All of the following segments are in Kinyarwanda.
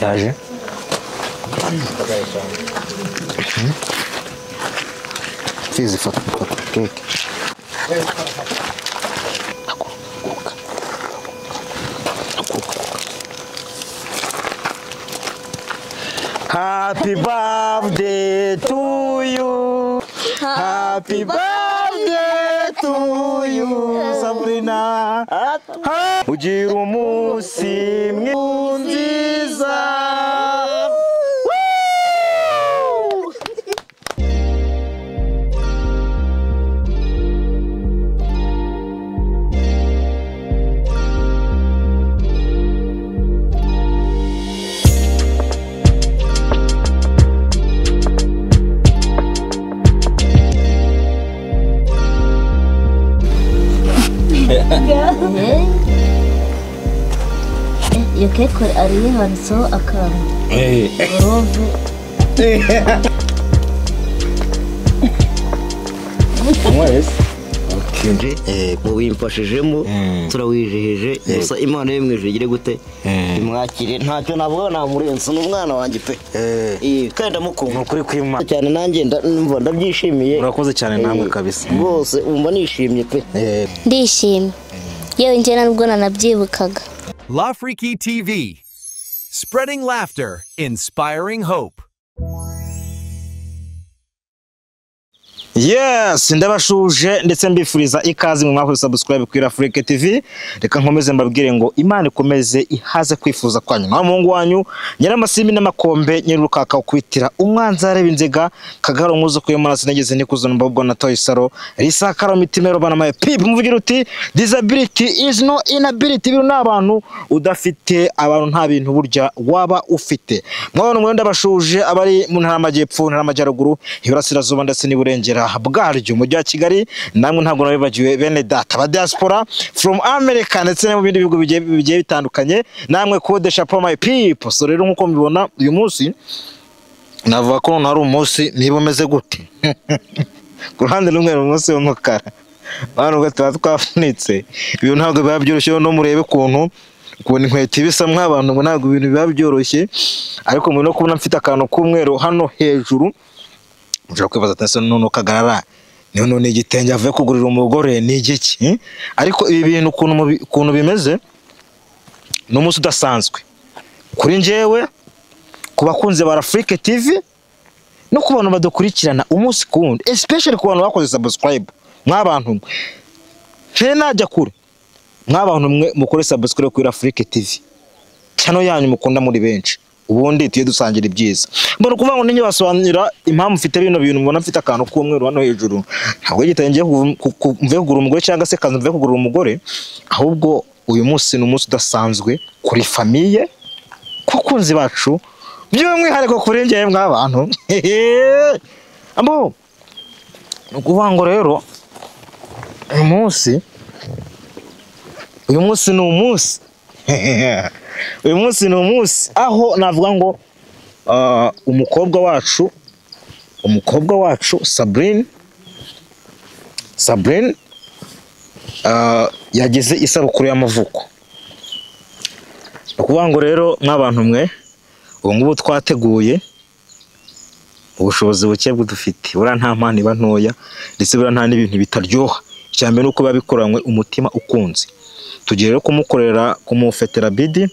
Yaje Fizi fata keke. Happy birthday to you. Happy birthday to you, Sabrina. Ugira umunsi mwiza. Iyo keke ariye handitseho akantu rove. Wimfashijemo turawijeheje gusa Imana yo mu ijuru igire gute imwakire ntacyo navuga namurenze ni umwana wanjye pe kandi ndamukunda ukuri kw'Imana cyane nanjye ndumva ndabyishimiye. Urakoze cyane namwe kabisa rwose umva nishimye pe ndishimye yewe njye nubwo nanabyibukaga. Lafriki TV, spreading laughter, inspiring hope. Yes, ndabashuje ndetse mbifuriza ikaze mu mwakoze subscribe kuri Afrique TV. Reka nkomeze mbabwire ngo Imana ikomeze ihaze kwifuza kwanyu. Nka muhungu wanyu Nyiramasimi n'amakombe nyirukaka ukwitira umwanzare b'inzega kagaro nkuzo kuyo maraso nageze nikuzo mbabwo na toy saro risakara mitimero bana maye pip muvugira uti disability is no inability. Biro n'abantu udafite abantu nta bintu burya waba ufite. Mwabona mwe ndabashuje abari mu ntara y'amajyepfo, ntara y'amajyaruguru, iburasirazuba ndetse n'iburengera bwaryo mujyi wa Kigali, namwe ntabwo nabibagiwe bene data ba diaspora from America ndetse no mu bindi bihugu bigiye bitandukanye, namwe code chapeau my people. So rero nkuko mubibona uyu munsi navuga ko nari umunsi niba umeze gute ku ruhande rumwe ni umunsi w'umukara bano ubwo tuba twafunitse ibintu ntabwo biba byoroshye no murebe ukuntu kubona inkweto ibisa mw'abantu ngo ntabwo ibintu biba byoroshye, ariko muri no kubona mfite akantu k'umweru hano hejuru ushobora kwibaza ati ese none Kagarara none igitenge avuye kugurira umugore ni igiki? Ariko ibi bintu ukuntu bimeze ni umunsi udasanzwe kuri njyewe, ku bakunzi ba Afrique TV no ku bantu badukurikirana umunsi ku wundi, especially ku bantu bakoze subscribe. Mw'abantu mwe najya kure, mw'abantu mwe mukore subscribe kuri Afrique TV channel yanyu mukunda muri benshi, ubundi tuye dusangira ibyiza. Mbona kuvuga ngo ninye basobanurira impamvu mfite bino bintu, mbona mfite akantu k'umweru hano hejuru ntabwo gitenge mvuye kugura umugore cyangwa se kanzu mvuye kugura umugore, ahubwo uyu munsi ni umunsi udasanzwe kuri famille, kukunzi bacu by'umwihariko kuri njye mw'abantu. Ambo ukuvuga ngo rero uyu munsi ni umunsi uyu munsi ni umunsi aho navuga ngo umukobwa wacu Sabrine yagize isabukuru y'amavuko. Ukuvuga ngo rero mw'abantu mwe ubu ngubu twateguye ubushobozi buke bw'udufite, buriya nta mpano iba ntoya ndetse buriya nta n'ibintu bitaryoha, icya mbere nuko biba bikoranywe umutima ukunze. Tugiye rero kumukorera kumufetera bidi,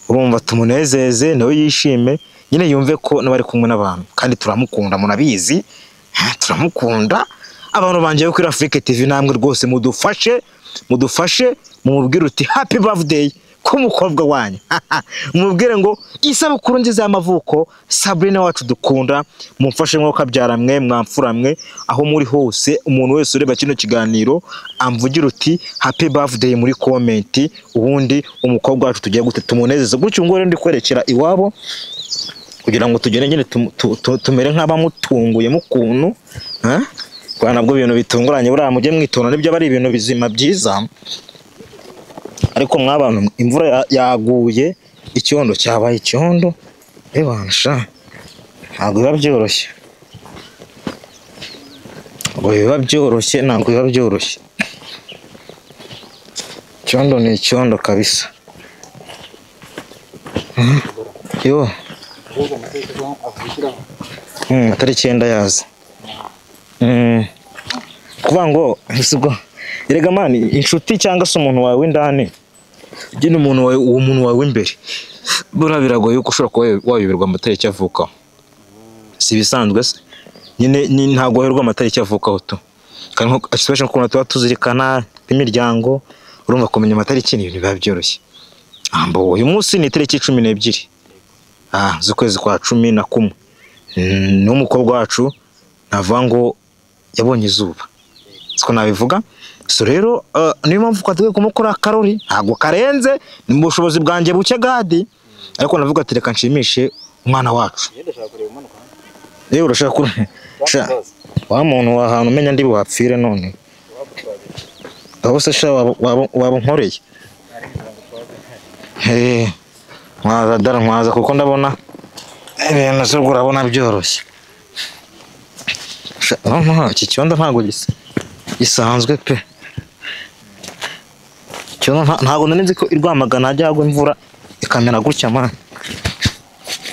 urumva tumunezeze nawe yishime nyine yumve ko n'abari kumwe n'abantu kandi turamukunda, munabizi turamukunda. Abantu banje kuri Afrique TV namwe rwose mudufashe mumubwire uti happy birthday ku mukobwa wanyu. Mumubwire ngo isabukuru nziza y'amavuko Sabrina wacu dukunda, mumfashe mwo kabyara mwe mwamfura mwe aho muri hose, umuntu wese ureba kino kiganiro amvugira uti happy birthday muri comment, ubundi umukobwa wacu tugiye gute tumunezeze gutyo. Ngo rero ndi kwerekera iwabo kugira ngo tugende nyine tumere nk'abamutunguye mukuntu kwa nabwo ibintu bitunguranye buriya mujye mwitonda nibyo bari ibintu bizima byiza. Ariko mwabantu imvura yaguye icyondo cyabaye icyondo ebansha ntabwo biba byoroshye, ngo biba byoroshye ntabwo biba byoroshye, icyondo ni icyondo kabisa. Yo. Atari 9 yaza. Kuvuga ngo sibwo erega mani inshuti cyangwa se umuntu wawe w'indani gene umuntu wawe uwo muntu wawe w'imbere bura biragoye yuko ushobora kuba wayoberwa amatariki avukaho. Si bisanzwe se nyine ntago wayoberwa amatariki avukaho tu. Kandi nko especially ukuntu tuba tuzirikana imiryango urumva kumenya amatariki ni ibintu biba byoroshye. Ambo uyu munsi ni itariki 12 z'ukwezi kwa 11. N'umukobwa wacu navuga ngo yabonye izuba. Siko nabivuga. So rero niyo mpamvu twateguye kumukora karori ntago karenze ni mu bushobozi bwanjye buke gadi ariko navuga ati reka nshimishe umwana wacu. Yewe urashaka kure wa muntu wa hantu umenya ndi buhapfire none. Aho se sha waba nkoreye. Mwaza dara mwaza kuko ndabona ibintu se urabona byoroshye. Iki cyondo ntago gisa gisanzwe pe. Cyondo ntago nari nzi ko irwamagana hajya hagwa imvura ikamera gutya man.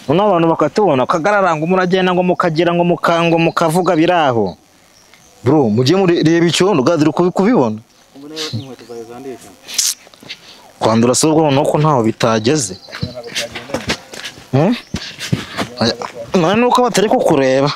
None abantu bakatubona kagararanga umuragenda ngo mukagira ngo mukango mukavuga biraho. Bro mujye mureba icyondo gadira kubibona. Kwandura se ubwo nuko ntaho bitageze. None nuko batari kukureba.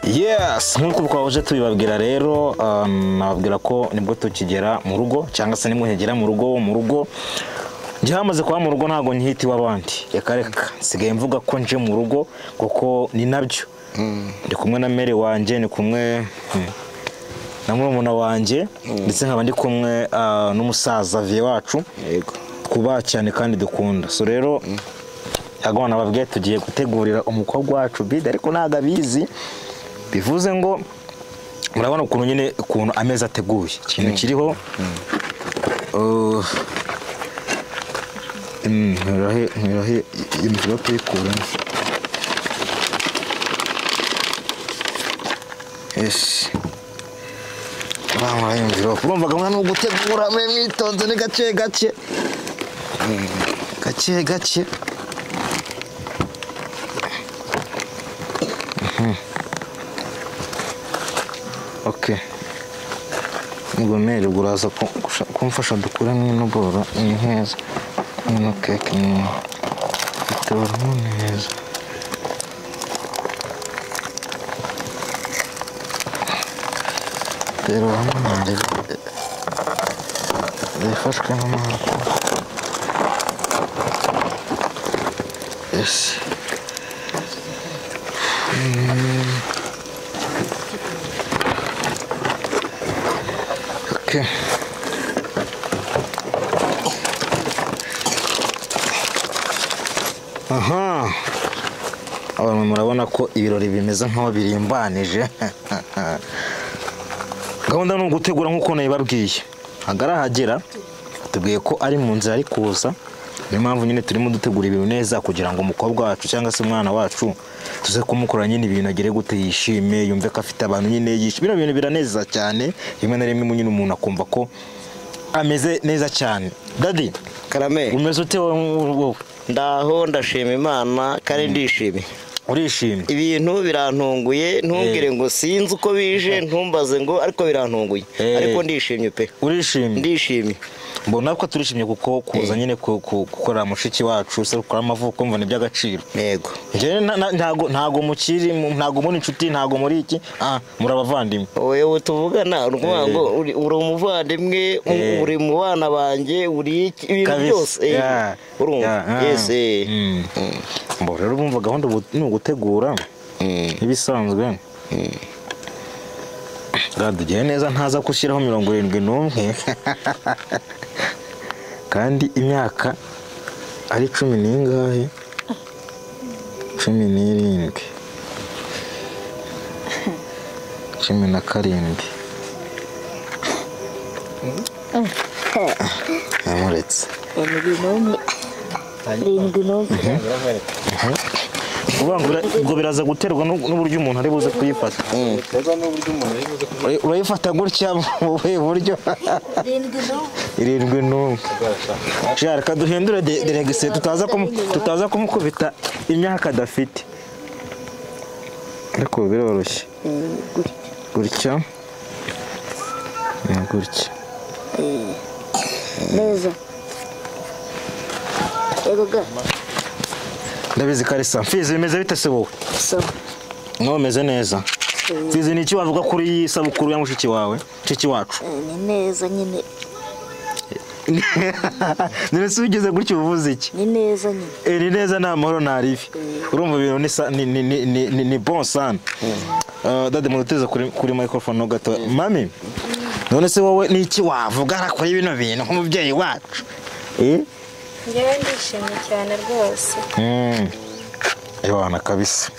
Yes, nkuko twaje tubibabwira rero nababwira ko nibwo tukigera mu rugo cyangwa se nimwe nkigera mu rugo njye hamaze kuba mu rugo ntago nkihiti wabandi reka reka nsigaye mvuga ko nje mu rugo kuko ni nabyo. Ndi kumwe na mere wanjye ni kumwe na murumuna wanjye ndetse nkaba ndi kumwe n'umusaza vie wacu twubaha cyane kandi dukunda. So rero yagona babwiye tugiye gutegurira umukobwa wacu bide ariko ntago abizi. Bivuze ngo murabona ukuntu nyine ukuntu ameza ateguye ikintu kiriho nkirahe imvirope yikuramo. Yes bamura imvirope urumva gahunda no gutegura mwitonze ni gake gake gake gake. Okay. Ngomere uraza kumfasha dukuramo ino boro ni heza ino cake ni itoramo neza. Pero hamwe bifashwe n'amaboko. Yes. Okay. Aha. Abantu murabona ko ibirori bimeze nkaho birimbanije. Gahunda ni ugutegura nkuko nabibabwiye. Agarahagera tubwiye ko ari mu nzira ari kuza. Niyo mpamvu nyine turimo dutegura ibintu neza kugira ngo umukobwa wacu cyangwa se umwana wacu tuze kumukora nyine ibintu agere gute yishime yumve ko afite abantu nyine yishime. Bino bintu biranezeza cyane rimwe na rimwe nyine umuntu akumva ko ameze neza cyane. Daddy Karame umeze ute wowe? Ndaho ndashima Imana kandi ndishimye. Urishimye? Ibintu birantunguye ntumbwire ngo sinzi uko bije ntumbaze ngo ariko birantunguye ariko ndishimye pe. Urishimye? Ndishimye. Mbona ko turishimye kuko kuza nyine gukora mushiki wacu se gukora amavuko mva ni by'agaciro. Yego. Nje ntago mukiri ntago muri inshuti ntago muri iki muri abavandimwe. Oye tuvugana urumva ngo uri umuvandimwe uri mu bana banje uri iki ibintu byose urumva. Yes. Mbo rero bumva gahunda ni ugutegura ibisanzwe. Gadugiye neza ntaza gushyiraho 71 kandi imyaka ari 10 n'ingahe 17 17. Namuretse. 71. 71. Ubwo biraza guterwa n'uburyo umuntu ari buze kuyifata. Urayifata gutya mu buryo 71. Reka duhindure deregise tutaza kumukubita imyaka adafite. Ariko biroroshye. Gutya. Gutya. Neza. Yego ga. Ndabizi karisa. Mfizi bimeze bite se wowe? Sawa. Nawe umeze neza. Mfizi ni iki wavuga kuri iyi sabukuru ya mushiki wawe? Mushiki wacu. Ni neza nyine. None se ugeze gutyo uvuze iki? Ni neza nyine. Ni neza nta mahoro nta ribi. Urumva ibintu ni bon sana. Dade muruteze kuri microphone no gato. Mami. None se wowe ni iki wavuga kuri bino bintu nk'umubyeyi wacu? Njyewe ndishimye cyane rwose. Ewana kabisa.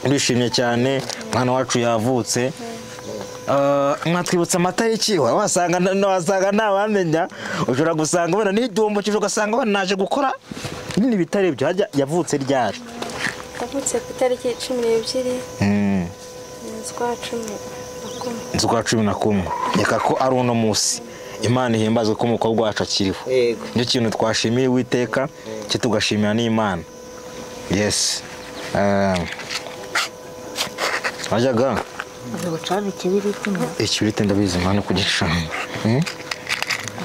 Ndishimye cyane mwana wacu yavutse. Mwatwibutsa amatariki wasanga ntabamenya, ushobora gusanga ubona n'idumbo cyo ugasanga naje gukora nini bitari ibyo. Hajya yavutse ryari? Yavutse ku itariki 12. Z'ukwa 11. Reka ko ari uno munsi. Imana ihimbazwe ko umukobwa wacu akiriho. Nicyo kintu twashimiye Uwiteka, cyo tugashimira n'Imana. Yes. Wajyaga ucana ikibiriti. Ikibiriti ndabizi Imana kugicana.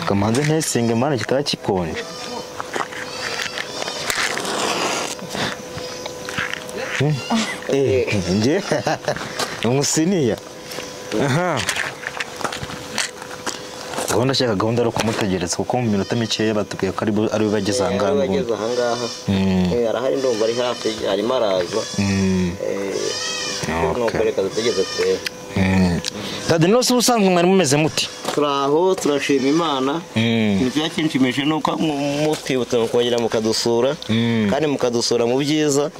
Kamanze ntesinge Imana kitaba kikonje. Nje umusiniya. Aha. Gahunda shaka gahunda ari kumutegereza kuko mu minota mikeya batubwiye ko ari bageze aha ngaha. Bageze aha ngaha. Arahari ndumva ari hafi arimo araza. Nuko reka dutegereze turebe. Dade nose ubusanzwe mwari mumeze muti? Turaho turashima Imana. Ikintu cyakinshimishije nuko mutwibutsa mukongera mukadusura kandi mukadusura mu byiza.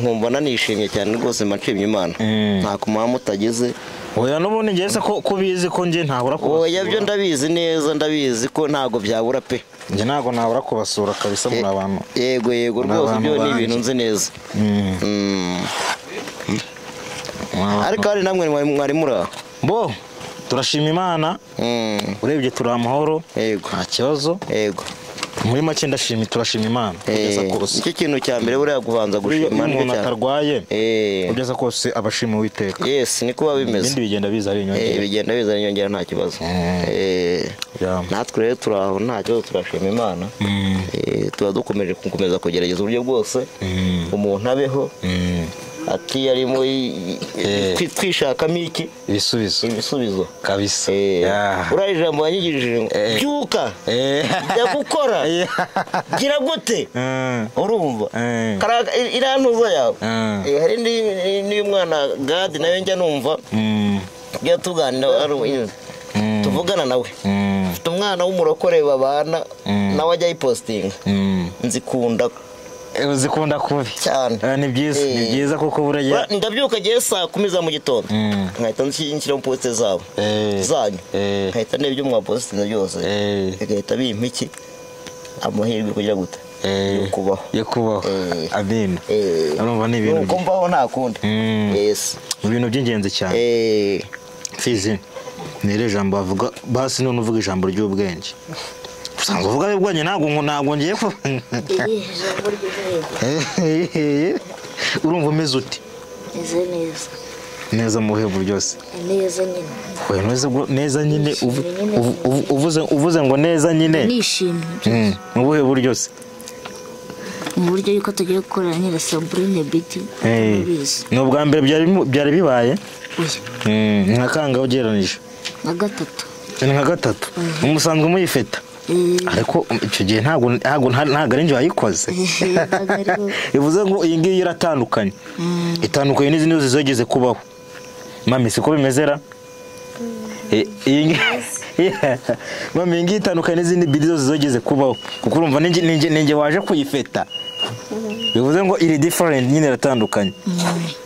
Nkumva nanishimye cyane rwose mba nshimye Imana. Nta kumama mutageze. Oya n'ubundi ngiye se ko bizi ko ngiye ntabura kubasura. Oya byo ndabizi neza, ndabizi ko ntago byabura pe. Nge ntago nabura kubasura kabisa muri abantu. Yego yego rwose byo ni ibintu nzi neza. Ariko hari namwe mwari muri aho. Bo turashima Imana. Urebye turi amahoro. Yego. Nta kibazo. Yego. Muri make ndashima turashima Imana. Kugeza kose. Icyo kintu cya mbere buriya kubanza gushima umuntu atarwaye. Kugeza kose abashima Uwiteka. Yes, niko babimeze. Ibindi bigenda biza ari inyongera. Bigenda biza ari inyongera nta kibazo. Natwe rero turaho nta kibazo turashima Imana. Tuba dukomeje gukomeza kugerageza uburyo bwose umuntu abeho. Ati arimo twishakamo iki ibisubizo kabisa. Uriya ijambo wanyigishije ngo byuka jya gukora gira gute urumva iriya yawe. Hari n'uyu mwana Gadi nawe njya numva tujya tuganira tuvugana nawe. Mfite umwana w'umurokore babana nawe ajya ayipositinga nzikunda. Uzikunda kubi cyane. Ni byiza, ni byiza kuko burya ndabyuka giye saa 10 za mu gitondo nkahita nshyira mu poste zabo zanyu, nkahita n'ibyo mwa poste byose bigahita bimpa iki amahirwe kugira gute yo kubaho. Amen. Urumva ni ibintu uko mbaho nta kundi. Yes, ibintu by'ingenzi cyane. Fizi ni iri jambo bavuga basi none uvuga ijambo ry'ubwenge. Usanzwe uvuga ubwenge ntabwo ngiye ko ijambo ry'ubwenge. Urumva umeze uti? Meze neza. Neza mu buhe byose? Neza nyine. Oya neza nyine uvuze ngo neza nyine. Nishimye. Mu buhe buryo se? Mu buryo yuko tugiye gukorera nyine Sabrine Beauty. Ni ubwa mbere byari bibaye? Nka kangahe ugereranije? Nka gatatu. Nka gatatu. Umusanzwe muyifeta? Ariko icyo gihe ntabwo ari njye wayikoze. Bivuze ngo iyi ngiyi iratandukanye. Itandukanye n'izindi zose zigeze kubaho. Mami siko bimeze ra? Mami iyi ngiyi itandukanye n'izindi bidi zose zigeze kubaho. Kuko urumva ninjye waje kuyifeta. Bivuze ngo iri different nyine iratandukanye.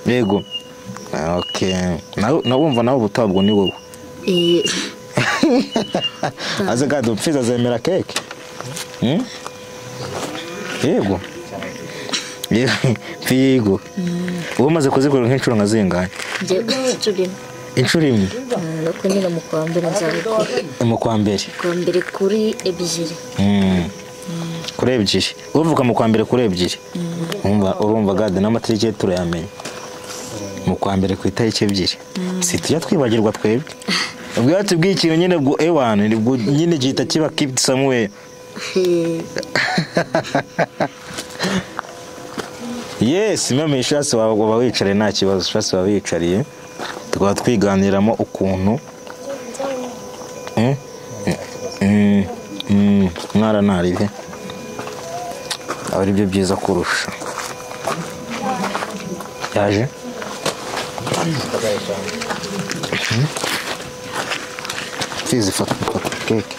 Yego. Okay. Nawe wumva nawe ubutabwo ni wowe. Aze gado Mfizi azemera keke. Yego. Yego. Ubu umaze kuzikora nk'inshuro nka zingahe? Inshuro imwe. Nuko nyine mu kwa mbere nzabikora. Mu kwa mbere. Kwa mbere kuri ebyiri. Kuri ebyiri. Uvuka mu kwa mbere kuri ebyiri. Urumva gade n'amatariki turayamenya. Mu kwa mbere ku itariki ebyiri. Si tujya twibagirwa twebwe. Ubwo yatubwiye ikintu nyine bwo ewana nibwo nyine gihita kiba keep somewhere. Yes, mama ishasi waba wicare nta kibazo, ishasi waba wicariye. Tukaba twiganiramo ukuntu mwara narive ari byo byiza kurusha. Yaje Fizi fata keke.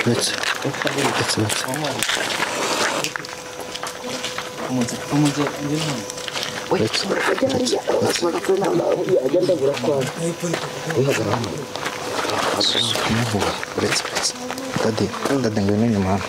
Uretse Dade ngwino inyuma hano.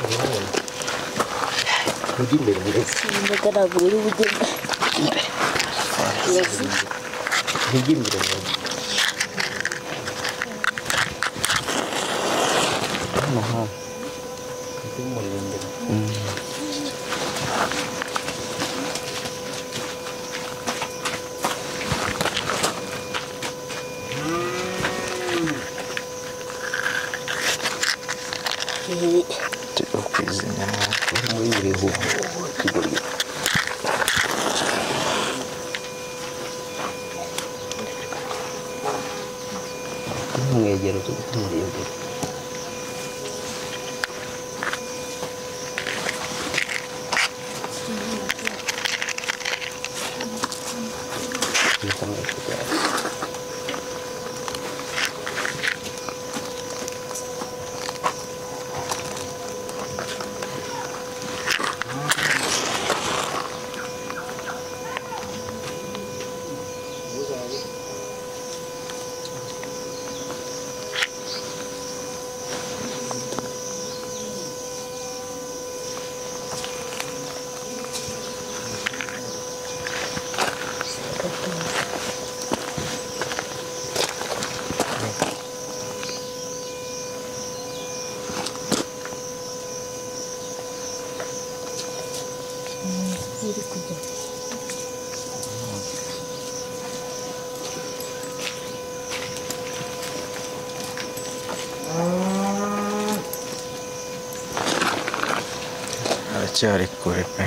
Aracyari kure pe.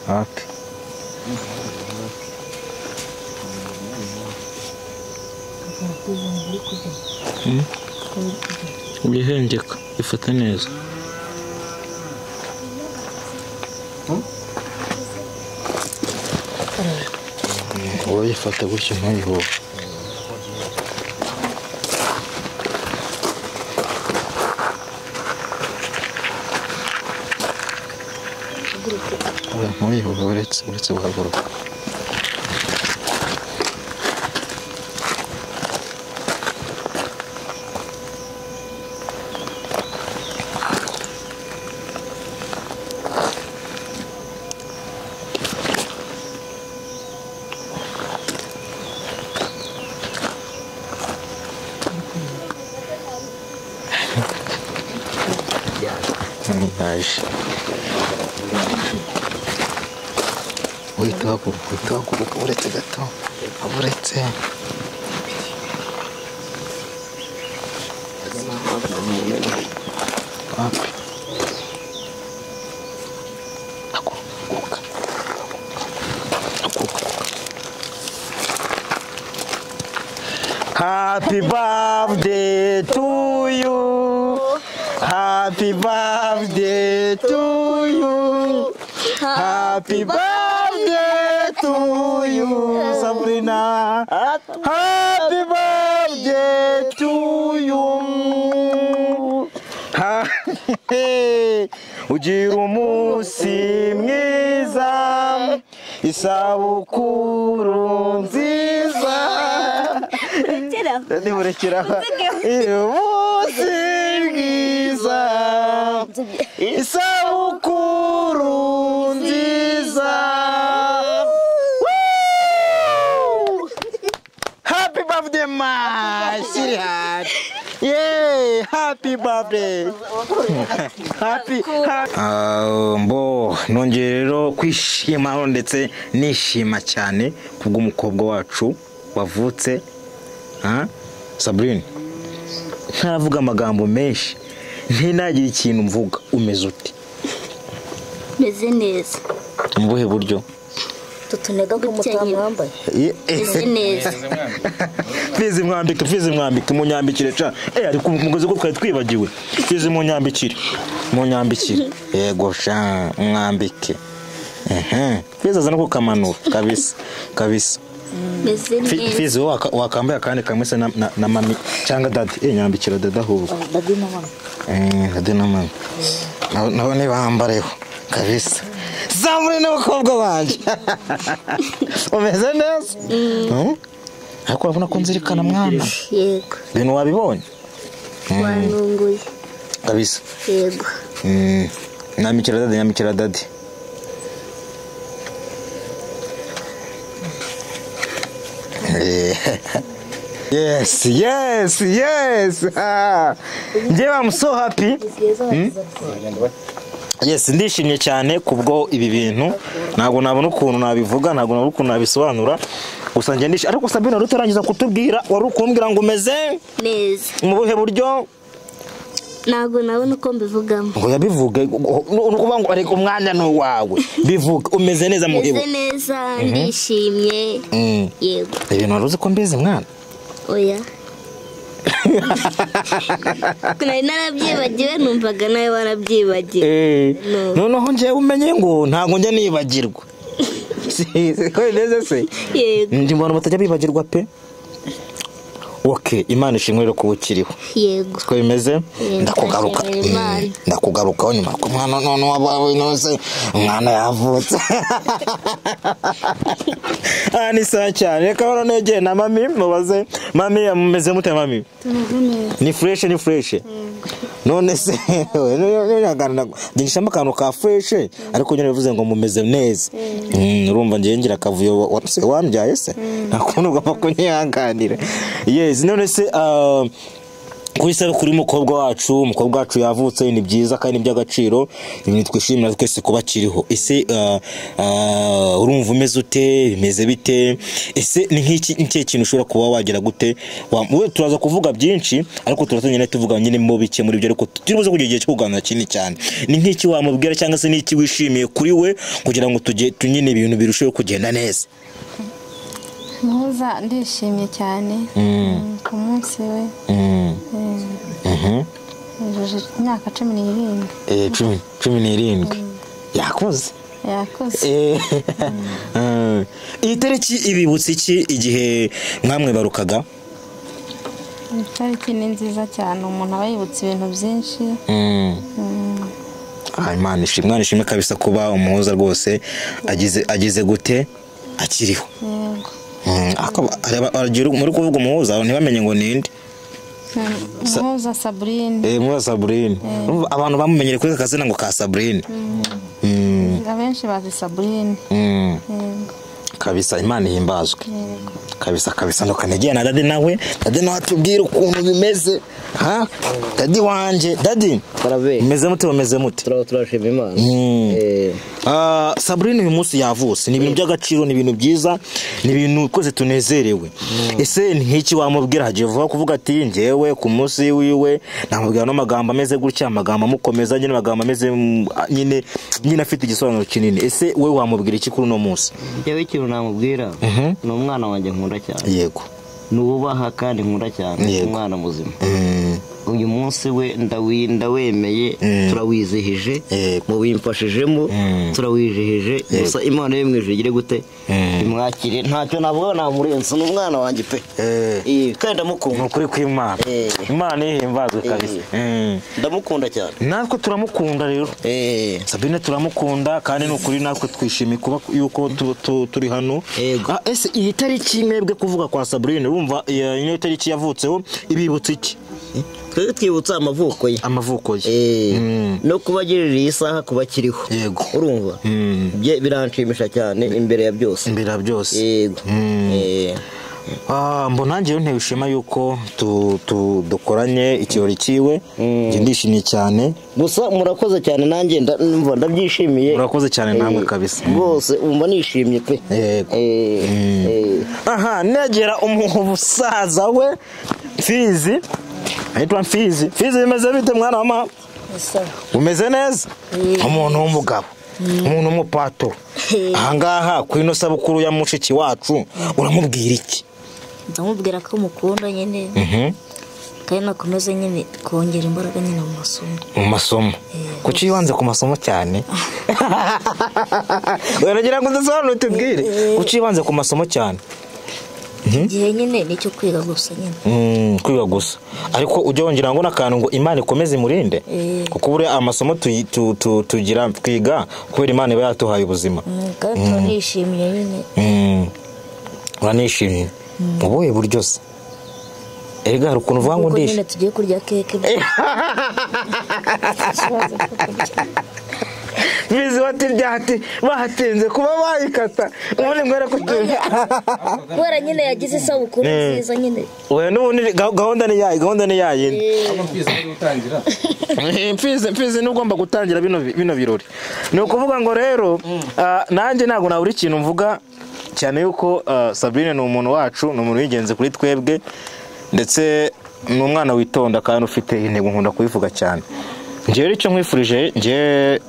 Wapi? Ubihengeka, ifate neza. Wowe ifate gutyo ntuyihuhe. Ntuyihuhe uretse guhaguruka. Yaje. Uhita uhaguruka uretse gato, uretse. Wapi? Haguruka. Happy birthday to you. Happy birthday to you. Happy birthday to you, Sabrina. Happy birthday to you. Ugira umunsi mwiza, isabukuru nziza. Niburekeraho. Umunsi mwiza, isabukuru nziza. Happy birthday, my sweetheart. Yeah, happy birthday. Happy. Mbo nongeye rero kwishima ndetse nishima cyane kubw'umukobwa wacu wavutse. Sabrine, ntaravuga amagambo menshi, ntinagira ikintu mvuga, umeze ute? Meze neza. Mu buhe buryo? Tutunega ko mutamwambaye. Meze neza. Fizi mwambike, fizi mwambike, munyambikire cha. Ariko umugozi ko twari twibagiwe. Fizi munyambikire. Munyambikire. Yego sha, mwambike. Fizi azana ko kamanura kabisa. Kabisa. Fizi wakambaye akandi kamwe se na mami cyangwa daddy. Nyambikira dada ahubwo. Daddy na mama. Daddy na mama. Nabo ntibambareho kabisa. Zamuri n'abakobwa banje. Umeze neza? Ariko urabona ko nzirikana mwana. Yego. Ibintu wabibonye? Wanunguye. Kabisa. Yego. Nyambikira daddy, nyambikira daddy. Yes, yes, yes. Njyewe I'm so happy. Yes, ndishimye cyane kubwo ibi bintu. Ntabwo nabona ukuntu nabivuga, ntabwo nabona ukuntu nabisobanura. Gusa njye ndishimye. Ariko Sabine wari utarangiza kutubwira, wari ukumbwira ngo umeze neza. Mu buhe buryo? Ntabwo nabona uko mbivugamo. Ngo yabivuge, nukuvuga ngo ariko umwanya ni uwawe. Bivuge umeze neza mu buhe? Meze neza, ndishimye. Yego. Ibintu wari uzi ko mbizi mwana? Oya. Nari narabyibagiwe, numvaga nawe warabyibagiwe. Noneho njyewe umenye ngo ntabwo njya nibagirwa. Ko bimeze se? Yego. Ndi mbona batajya bibagirwa pe. Okay, Imana ishimwe rero kuba ukiriho. Yego. Ko bimeze? Ndakugaruka. Ndakugarukaho nyuma ko mwana none wabawe nose umwana yavutse. Ni sawa cyane. Reka hano negeye na mami mubaze. Mami ameze mute mami? Tumeze neza. Ni fresh, ni fresh. None se ngishamba akantu ka fresh ariko nyine bivuze ngo mumeze neza. Urumva ngiye ngira akavuyo wambyaye se? Ntakuntu ugomba kunyihanganira. Yes, none se kuri kuri umukobwa wacu yavutse ni byiza kandi by'agaciro, ibintu twishimira twese kuba kiriho. Ese urumva umeze ute, bimeze bite? Ese ni nk'iki kintu ushobora kuba wagira gute? We turaza kuvuga byinshi ariko turaza tuvuga nyine mu bike muri byo, ariko turibuze kugira igihe cyo kuganira kinini cyane. Ni nk'iki wamubwira cyangwa se n'iki wishimiye kuri we kugira ngo tujye tunyine ibintu birusheho kugenda neza? Muza ndishimye cyane ku munsi we. Imyaka 17. 17. Yakoze. Yakoze. Iyi tariki ibibutse iki igihe mwamwe barukaga? Itariki ni nziza cyane, umuntu aba yibutse ibintu byinshi. Imana ishimwe, Imana ishimwe kabisa kuba umuhuza rwose agize gute akiriho. Yego. Muri kuvuga umuhuza ntibamenye ngo ninde. Muhuza Sabrine. Muhuza Sabrine. Abantu bamumenyere kuri akazina ngo ka Sabrine. Abenshi bazi Sabrine. Kabisa Imana ihimbazwe. Kabisa kabisa ndokanegeye na dadi nawe. Dadi nawe atubwira ukuntu bimeze. Ha? Dadi wanje, dadi. Meze mute, meze mute. Turashima Imana. Sabrine uyu munsi yavutse, ni ibintu by'agaciro, ni ibintu byiza, ni ibintu twese tunezerewe. Ese nk'iki wamubwira hagiye vuba kuvuga ati njyewe ku munsi wiwe namubwira no magambo ameze gutya, amagambo amukomeza nyine, amagambo ameze nyine nyine afite igisobanuro kinini. Ese we wamubwira iki kuri uno munsi? Njyewe ikintu namubwira ni umwana wanjye nkunda cyane. Yego. Nubaha kandi nkunda cyane, umwana muzima. Uyu munsi we ndawemeye, turawizihije, mubimfashijemo, turawizihije. Gusa Imana yo mu ijuru igire gute imwakire, ntacyo navuga, namurenze, ni umwana wanjye pe. Kandi ndamukunda. Ni ukuri kw'Imana. Imana ihimbazwe kabisa. Ndamukunda cyane. Natwe turamukunda rero. Sabine turamukunda, kandi ni ukuri natwe twishimiye kuba yuko turi hano. Ese iyi tariki mwebwe kuvuga kwa Sabrine, urumva iyo tariki yavutseho ibibutsa iki? Twebwe twibutsa amavuko ye. Amavuko ye. No kuba agirira iyi saha kuba akiriho. Yego. Urumva? Biranshimisha cyane imbere ya byose. Imbere ya byose. Yego. Mbona nanjye ntewe ishema yuko dukoranye ikirori cyiwe. Njye ndishimye cyane. Gusa murakoze cyane, nanjye ndumva ndabyishimiye. Murakoze cyane namwe kabisa. Rwose umva nishimye pe. Yego. Aha negera umusaza we Mfizi. Ahitwa Mfizi. Mfizi bimeze bite mwana wa mama? Umeze neza? Umuntu w'umugabo, umuntu w'umupato. Ahangaha kuri ino sabukuru ya mushiki wacu uramubwira iki? Ndamubwira ko mukunda nyine. Kandi nakomeza nyine kongera imbaraga nyine mu masomo. Mu masomo. Kuki yibanze ku masomo cyane? Uragira ngo udasobanure tubwire. Kuki yibanze ku masomo cyane? Igihe nyine nicyo kwiga gusa nyine. Kwiga gusa. Ariko ujye wongera ngo n'akantu ngo Imana ikomeze imurinde. Kuko buriya amasomo tugira twiga kubera Imana iba yatuhaye ubuzima. Kandi turanishimye nyine. Uranishimye. Mu buhe buryo se? Erega hari ukuntu uvuga ngo ndishimye. Nyine tugiye kurya keke. Bizi bati bahatinze kuba bayikata ubundi mwere kutumva. Kubera nyine yagize isabukuru nziza nyine. Oya n'ubundi gahunda ni yayi, gahunda ni yayindi. Mfizi n'ugomba gutangira bino birori. Ni ukuvuga ngo rero nanjye ntabwo nabura ikintu mvuga cyane yuko Sabrine ni umuntu wacu, ni umuntu w'ingenzi kuri twebwe, ndetse ni umwana witonda kandi ufite intego, nkunda kubivuga cyane. Njyewe icyo nkwifurije, njye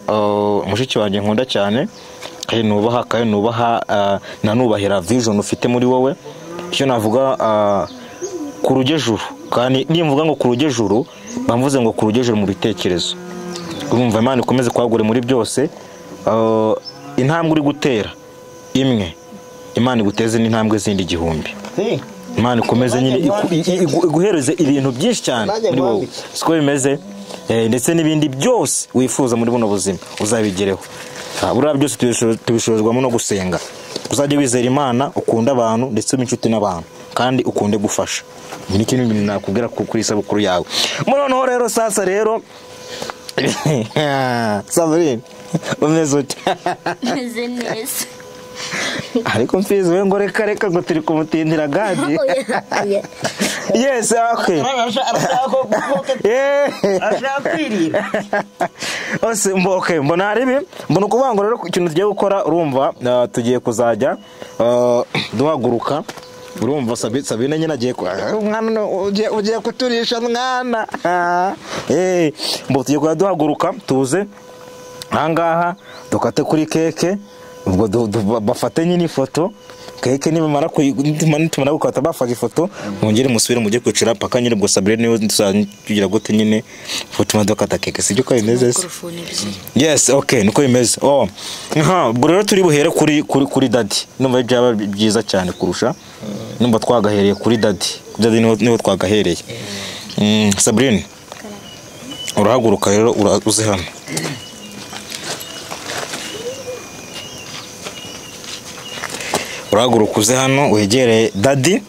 mushiki wanjye nkunda cyane, kandi nubaha, kandi nubaha nanubahira vision ufite muri wowe. Icyo navuga ku rugejuru, kandi nimvuga ngo ku rugejuru, bamvuze ngo ku rugejuru mu bitekerezo. Urumva Imana ikomeze kwagura muri byose. Intambwe uri gutera imwe, Imana iguteze n'intambwe zindi igihumbi. Imana ikomeze nyine iguhereze ibintu byinshi cyane muri wowe. Siko bimeze. Ndetse n'ibindi byose wifuza muri buno buzima uzabigereho. Buriya byose tubishobozwamo no gusenga. Uzajye wizera Imana, ukunde abantu ndetse ube inshuti n'abantu, kandi ukunde gufasha. Ni kintu ibintu nakubwira kuri isabukuru yawe. Noneho rero sasa rero Sabrine umeze ute? Meze neza. Ariko Mfizi we ngo reka reka ngo turi kumutindira gadi. Yes, okay. Ose okay, mbona ari bi mbona ukuvuga ngo rero ikintu tugiye gukora, urumva tugiye kuzajya duhaguruka. Urumva Sabine nyine agiye mwana ugiye kuturisha mwana. Mbo tugiye kujya duhaguruka tuze ahangaha dukate kuri keke, ubwo bafate nyine ifoto. Keke nibamara nitumara gukata bafashe ifoto, mwongere musubire mujye kwicara paka nyine ubwo Sabrine niwe tugira gute nyine foto dukata keke, sibyo ko bimeze se? Yes, okay, niko bimeze. Oh, ubwo rero turi buhere kuri daddy. Numva byaba byiza cyane kurusha. Numva twagahereye kuri daddy. Daddy niho twagahereye. Sabrine, urahaguruka rero uze hano. Urahaguruka uze hano wegereye daddy.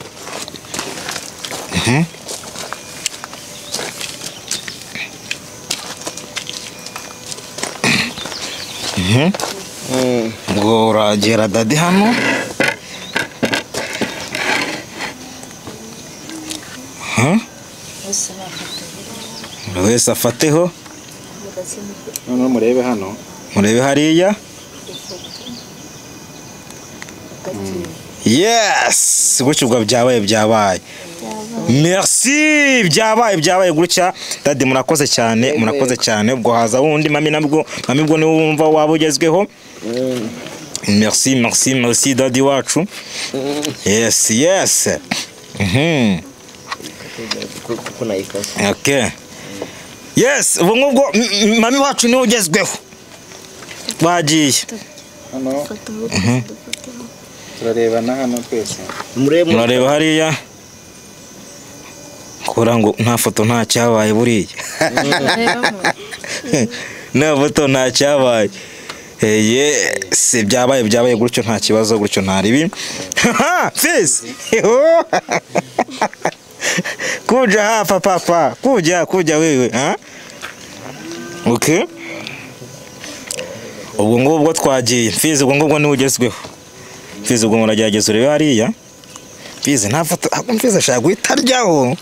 Ubwo uragera daddy hano. Buri wese afateho. Noneho murebe hano. Murebe hariya. Yes, gutyo ubwo byabaye byabaye. Merci, byabaye byabaye gutya. Daddy murakoze cyane, murakoze cyane. Ubwo haza wundi mami nabwo, mami ubwo niwe wumva waba ugezweho. Merci, merci, merci daddy wacu. Yes, yes. Kuko nayikase. Okay. Yes, ubu ngubwo mami wacu niwe ugezweho. Bagiye. Hano turarebana hano twese. Murareba hariya. Kora ngo nta foto nta cyabaye buriya. Nta foto nta cyabaye. Yes, byabaye gutyo nta kibazo gutyo nta ribi. Fils. Kuja hapa papa. Kuja wewe, ha? Okay. Ubwo ngubwo twagiye. Fils ubwo ngubwo niwe ugezweho. Fils ubwo muragerageza urebe hariya. Fils nta foto, Fils ashaka guhita aryaho.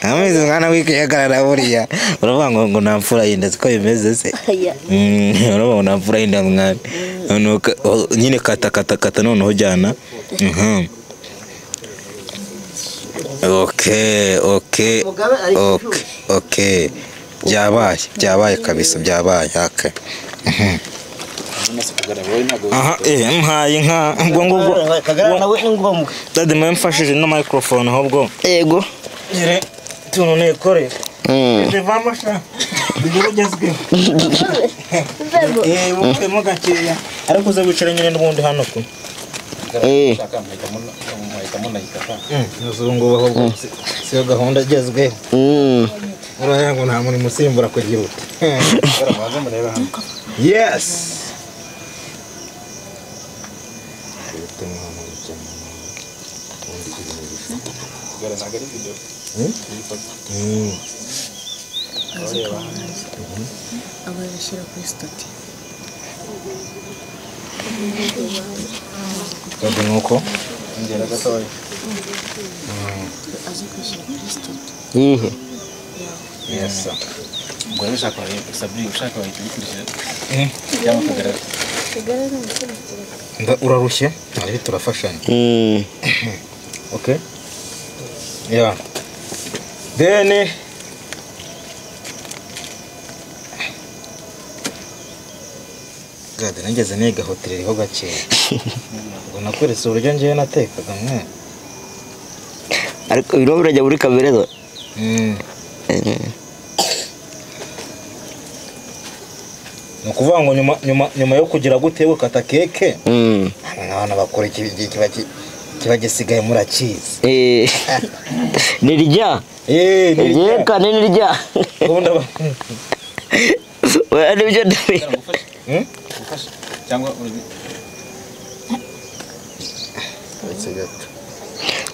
Ameze mwana w'ikiyagarara buriya. Uravuga ngo nta mfura yinda siko bimeze se. Uravuga ngo nta mfura yinda mwana. Nyine kata kata kata noneho ujyana. Okay. Okay. Byabaye kabisa byabaye. Okay. Aha, mpaye inka ubwo ngubwo Kagara nawe ni ngombwa. Dadi mwamfashije no microphone ahubwo. Yego. Nyire tuntu nekore. Ndivamo sha. Bigezweho. Mukemo gakeya. Ariko uza wicara nyine n'ubundi hano ko. Nuzungu ahubwo siyo gahunda igezweho. Uraya ngo nta muri musimbura kugira ute. Yes. Aba yashyira kuri stati. Kandi nuko ngera gatoya. Aza kwishyira kuri stati. Ihe. Yes. Ubwo rero ushaka Sabri ushaka wahita ubikurikira. Cyangwa Kagara. Urarushye? Ari turafashanya. Okay. Yeah. Then Gade nageze niga hotel iriho gakeya. Ngo nakweretse uburyo ngiye natekaga mwe. Ariko ibiro birajya muri kamere zo. Ni ukuvuga ngo nyuma yo kugira gute gukata keke. Abana bakora iki kiba gisigaye murakizi. Nirya. Nirya nirya. Ubundi oya nibyo ndabi. Cyangwa uri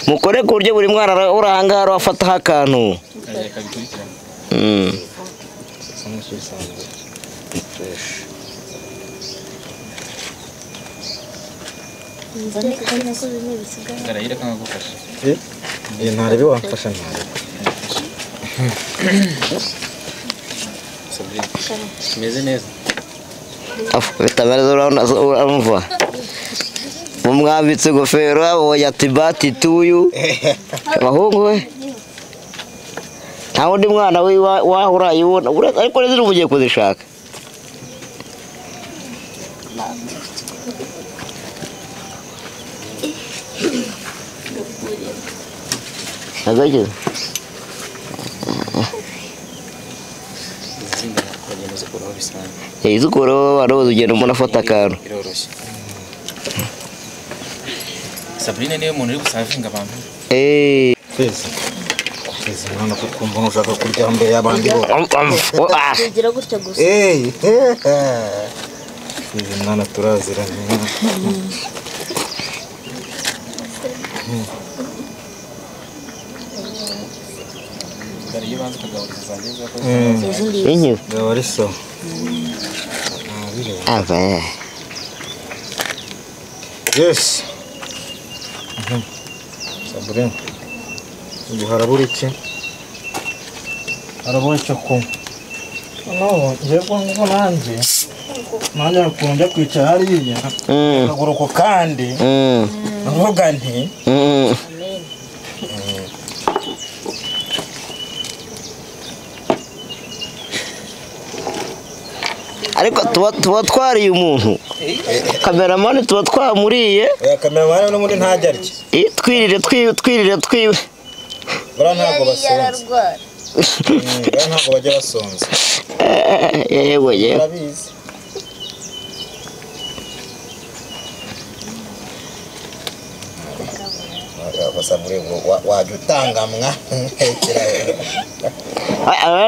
mukore ku buryo buri mwana urahangara afataho akantu. Ntarebe wamfasha ntarebe. Meze neza. Bitameze urumva. Mumwambitse ingofero abonye ati bati tuyu. Abahungu we. Nta wundi mwana waho urayibona ariko rero ugiye kuzishaka. Agageze. Izukoro waroza ugenda umuntu afata akantu. Biroroshye. Sabrine niwe muntu uri gusavinga abantu. Feza. Feza mwana kuko mbona ushaka kurya mbere y'abandi bo. Kugira gutya gusa. Feza mwana turaziranye. Inyo. Gabariso. Ava. Yes. Sabrine. Ubu harabura iki? Harabura icyo kunywa. No, njyewe ngo nanjye. Nanjye akunda kwicara hariya. Akaguruko kandi. Mvuga nti. Ariko tuba twariye umuntu. Kameramani tuba twamuriye. Oya kameramani no muri ntajya arya. Twirire twirire twiwe. Bara ntabwo basonza. Bara ntabwo bajya basonza. Yewe yewe. Urabizi. Wajya utanga mwa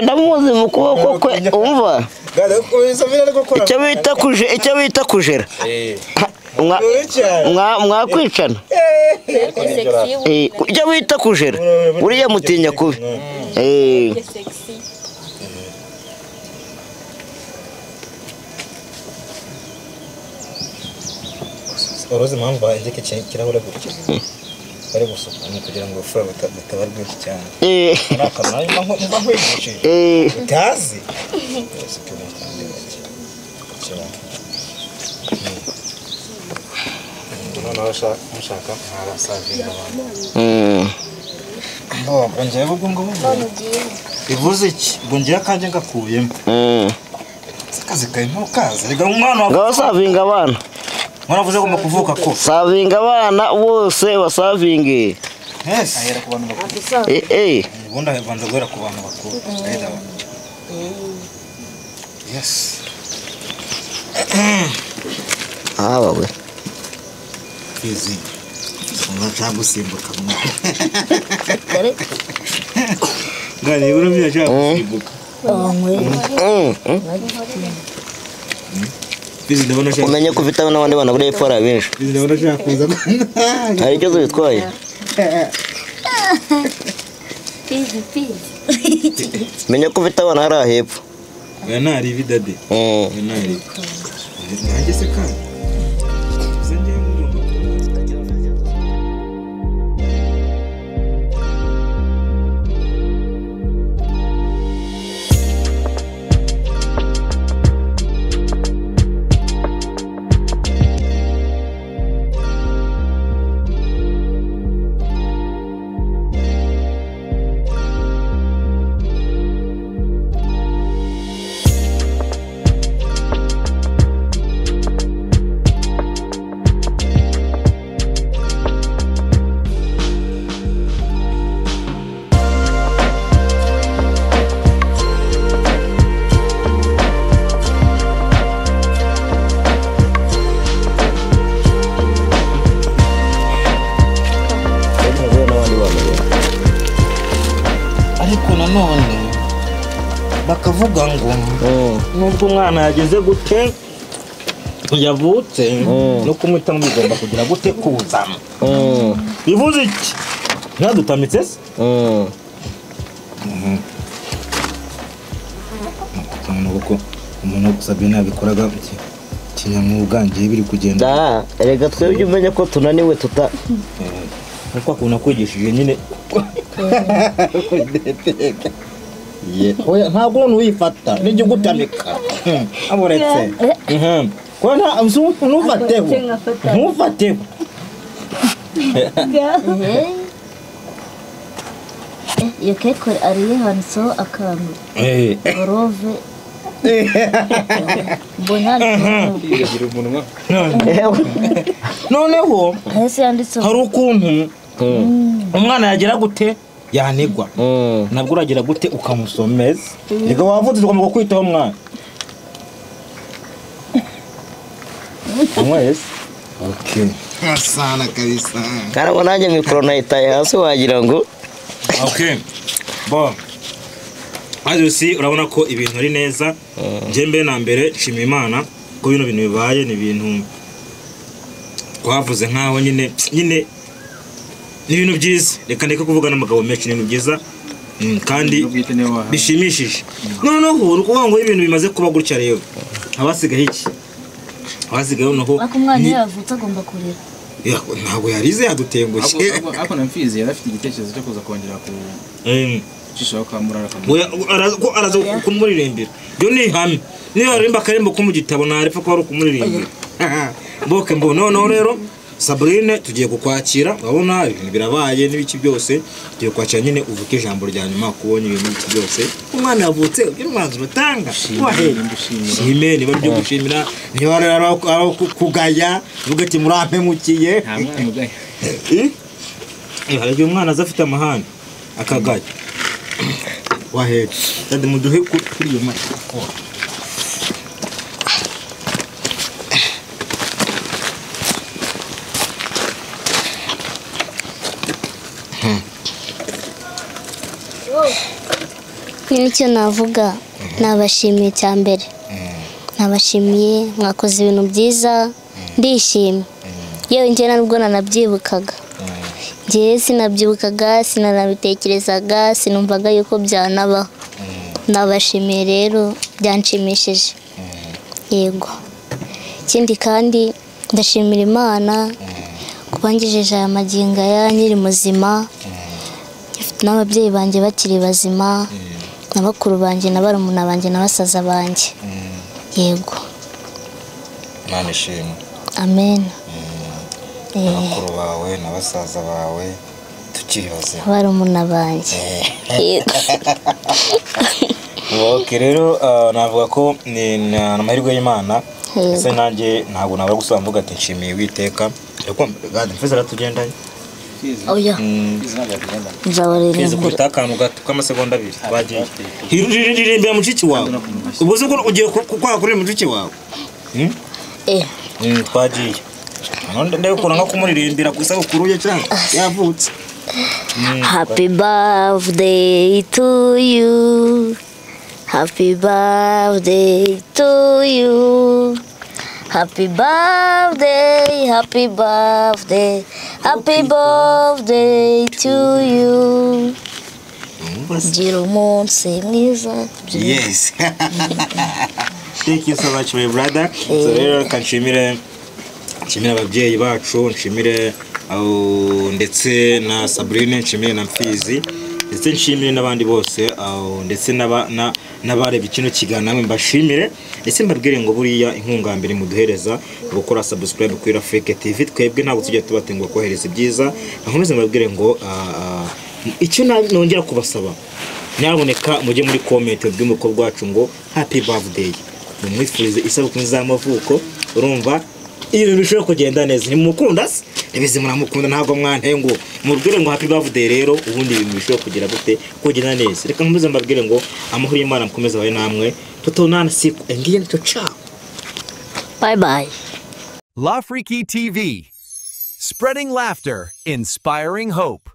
ndamuzi mu kuboko kwe umva icyo bita kujera mwakwicana icyo bita kujera uriya mutinya kubi uruzi impamvu bahengeka ikirahure gutya bari gusuka ni kugira ngo ubufura butaba bwinshi cyane mba nkwigishije utazi noneho mushaka mwarasavinga abantu ngewe ubwo ngubwo bivuze iki ubwo ngewe akanjye ngakuyemo akazi kawe ntukazi reka umwana wawe ngaho savinga abana mwana avuze agomba kuvuka ko savinga abana bose basavinge yes ahera ku bantu bakuru ubundi abanza guhera ku bantu bakuru yes abawe izi unashaka gusimbuka ngani urumye ashaka gusimbuka umenye ko ufite n'abandi bana bari hepfo hari abenshi hari ikibazo bitwaye menye ko ufite abana hari hepfo oya ntari ibi dade oya ntari nanjye se kandi ariko nanone bakavuga ngo nubwo umwana yageze gute yavutse no kumwitaho bigomba kugira gute kuzamo bivuze iki ntadutamitse se kuko umuntu Sabine yabikoraga kinyamwuga ngiye biri kugenda erega twebwe umenye ko tunaniwe tuta nkuko akunda kwigishije nyine oya ntabwo ntuyifata nijya ugutamika aburetse ko ntufateho ntufateho iyo keke ariyo handitseho akantu gorove noneho hari ukuntu umwana yagera gute yanigwa nabwo uragira gute ukamusomeza reka wavutse ugomba kwitaho umwana mwese okay asana kabisa karabo nanjye mikoro nayitaye hasi wagira ngo okay bon azi urabona ko ibintu ari neza njye mbere na mbere nshima Imana ko bino bintu bibaye ni ibintu twavuze nkaho nyine nyine ni ibintu byiza reka ndeke kuvuga n'amagabo menshi ni ibintu byiza kandi bishimishije noneho ni ukuvuga ngo ibintu bimaze kuba gutya rero abasigaye iki abasigaye noneho ariko umwana iyo yavutse agomba kurira ntabwo yarize yadutengushye ariko na Mfizi yari afite igitekerezo cyo kuza kongera ku araza kumuririmbira byo ni ihame niyo aririmba akarembo ko mu gitabo ntarepfa kuba ari ukumuririmbira mboke mbo noneho rero Sabrine tugiye kukwakira, urabona ibintu birabaye n'ibiki byose, tugiye kukwakira nyine uvuke ijambo rya nyuma kubonye ibintu n'ibiki byose. Umwana yavutse ugira umwanzuro utanga. Shime niba byo gushimira, niba ari kugaya, uvuga ati murampemukiye. Nta mwana ugaya. Hari igihe umwana aza afite amahane akagaya. Wahetse. Kandi muduhe kuri iyo mic. Nicyo navuga nabashimiye cya mbere, nabashimiye mwakoze ibintu byiza, ndishimye. Yewe njye nubwo nanabyibukaga, njye sinabyibukaga, sinanabitekerezaga, sinumvaga yuko byanabaho. Nabashimiye rero byanshimishije. Yego. Ikindi kandi ndashimira Imana kuba ngejeje aya magingo aya nkiri muzima, n'ababyeyi banjye bakiri bazima, na bakuru banjye na barumuna banjye na basaza banjye. Yego. Imana ishimwe. Amen. Bakuru bawe na basaza bawe tukiri bazima, barumuna banjye. Okay, rero navuga ko ni amahirwe y'Imana. Ese nanjye ntabwo nabura gusobanura mvuga ati nshimiye Uwiteka. Ariko God mfeze aratugendanye. Oya. Nzabaririmbira. Kubita akantu gato k'amasegonda abiri. Bagiye. Hiririmbira mushiki wawe. Ubuze ko ugiye kwaka kuri mushiki wawe. Twagiye. None ndabikora nko kumuririmbira ku isabukuru ye cyane yavutse. Happy birthday to you. Happy birthday to you. Happy birthday, happy birthday, happy birthday to you. Gira umunsi mwiza. Yes. Thank you so much my brother. So rero kanshimire ababyeyi bacu, nshimire ndetse na Sabrine, nshimire na Mfizi, ndetse nshimire n'abandi bose, ndetse n'abarebye kino kiganiro namwe mbashimire, ndetse mbabwire ngo buriya inkunga mbere muduhereza gukora subscribe kuri Afrique TV, twebwe ntabwo tujya tubatenguha kohereza ibyiza. Nkomeze mbabwire ngo icyo nongera kubasaba, nyaboneka mujye muri comment bw'umukobwa wacu ngo happy birthday, mumwifurize isabukuru z'amavuko. Urumva ibintu bishobora kugenda neza, nimukunda se ibizi muramukunda ntabwo mwantengo, mubwire ngo happy birthday. Rero ubundi ibintu bishobora kugira gute kugenda neza. Reka nkomeze mbabwire ngo amahoro y'Imana mukomeze abaye namwe, tutonana siku engiye nicyo ciao, bye bye. La Freaky TV, spreading laughter, inspiring hope.